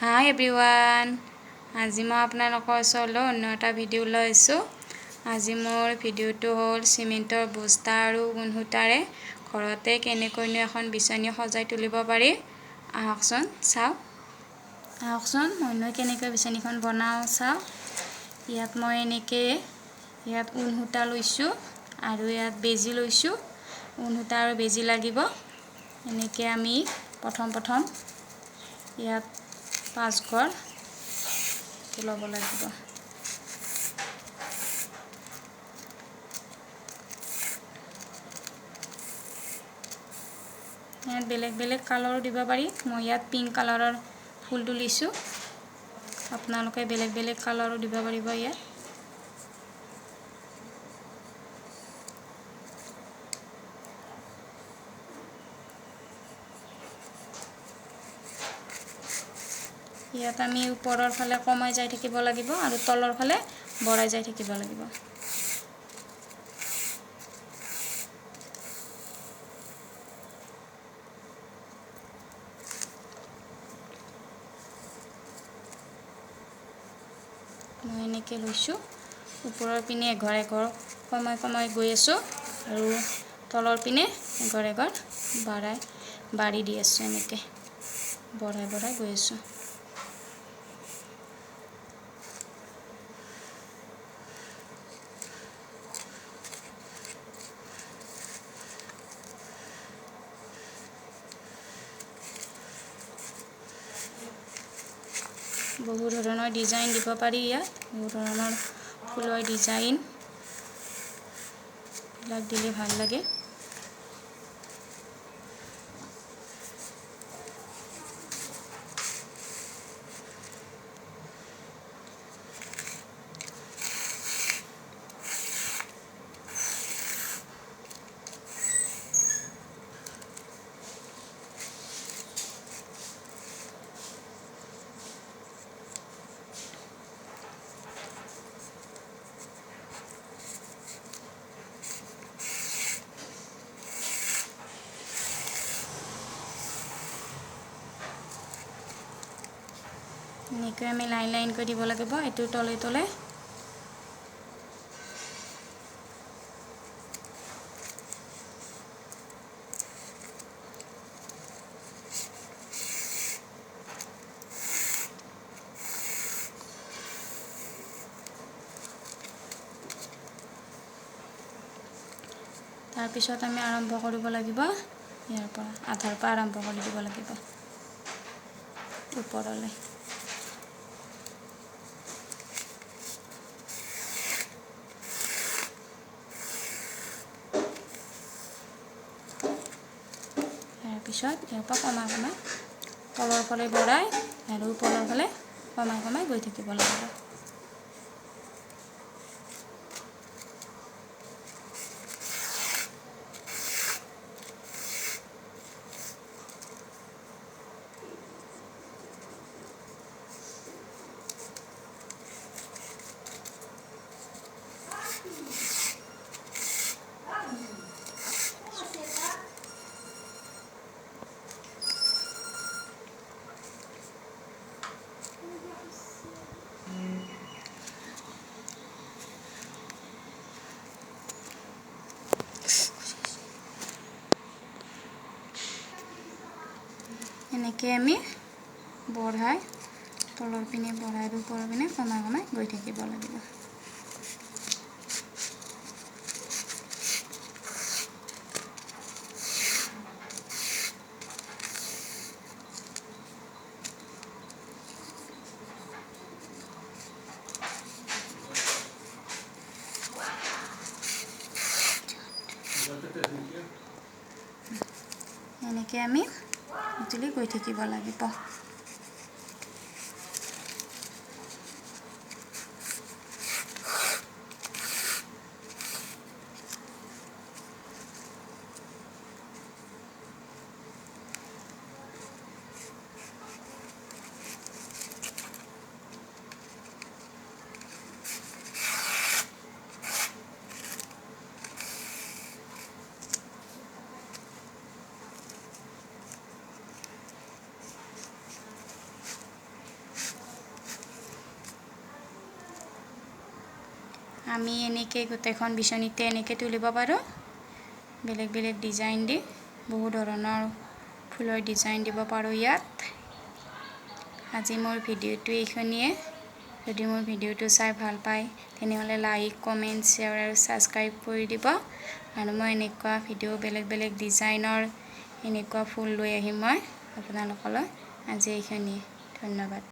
হাই everyone, আজি মই আপোনালোকৰ ওচৰলৈ অন্য এটা ভিডিঅ' লৈ আহিছোঁ। আজি মোৰ ভিডিঅ'টো হ'ল চিমেণ্টৰ বস্তা আৰু ঊণ সূতাৰে ঘৰতে কেনেকৈনো এখন বিচনী সজাই তুলিব পাৰি। আহকচোন চাওঁ, আহকচোন মইনো কেনেকৈ বিচনীখন বনাওঁ চাওঁ। ইয়াত মই এনেকৈ ইয়াত ঊণ সূতা লৈছোঁ আৰু ইয়াত বেজী লৈছোঁ। ঊণ সূতা আৰু বেজী লাগিব। এনেকৈ আমি প্ৰথম প্ৰথম ইয়াত 5 ঘৰ ল'ব লাগিব। ইয়াত বেলেগ বেলেগ কালাৰো দিব পাৰি। মই ইয়াত পিংক কালাৰৰ ফুল তুলিছোঁ, আপোনালোকে বেলেগ বেলেগ কালাৰো দিব পাৰিব ইয়াত। ইয়াত আমি ওপৰৰ ফালে কমাই যাই থাকিব লাগিব আৰু তলৰ ফালে বঢ়াই যাই থাকিব লাগিব। মই এনেকৈ লৈছোঁ, ওপৰৰ পিনে এঘৰ এঘৰ কমাই কমাই গৈ আছোঁ আৰু তলৰ পিনে এঘৰ এঘৰ বাঢ়াই বাঢ়ি দি আছোঁ, এনেকৈ বঢ়াই বঢ়াই গৈ আছোঁ। বহু ধৰণৰ ডিজাইন দিব পাৰি ইয়াত, বহু ধৰণৰ ফুলৰ ডিজাইন বিলাক দিলে ভাল লাগে। এনেকৈ আমি লাইন লাইনকৈ দিব লাগিব, এইটোৰ তলে তলে। তাৰপিছত আমি আৰম্ভ কৰিব লাগিব ইয়াৰ পৰা, আধাৰ পৰা আৰম্ভ কৰি দিব লাগিব ওপৰলৈ। তাৰপিছত ইয়াৰ পৰা কমাই কমাই তলৰ ফালে বঢ়াই আৰু ওপৰৰ ফালে কমাই কমাই গৈ থাকিব লাগিব। এনেকৈ আমি বঢ়াই তলৰ পিনে বঢ়াই আৰু ওপৰৰ পিনে কমাই কমাই গৈ থাকিব লাগিব। এনেকৈ আমি তুলি গৈ থাকিব লাগিব। আমি এনেকৈ গোটেইখন বিচনীতে এনেকৈ তুলিব পাৰোঁ, বেলেগ বেলেগ ডিজাইন দি বহু ধৰণৰ ফুলৰ ডিজাইন দিব পাৰোঁ ইয়াত। আজি মোৰ ভিডিঅ'টো এইখিনিয়ে। যদি মোৰ ভিডিঅ'টো চাই ভাল পায়, তেনেহ'লে লাইক, কমেণ্ট, শ্বেয়াৰ আৰু ছাবস্ক্ৰাইব কৰি দিব। আৰু মই এনেকুৱা ভিডিঅ', বেলেগ বেলেগ ডিজাইনৰ এনেকুৱা ফুল লৈ আহিম মই আপোনালোকলৈ। আজি এইখিনিয়ে, ধন্যবাদ।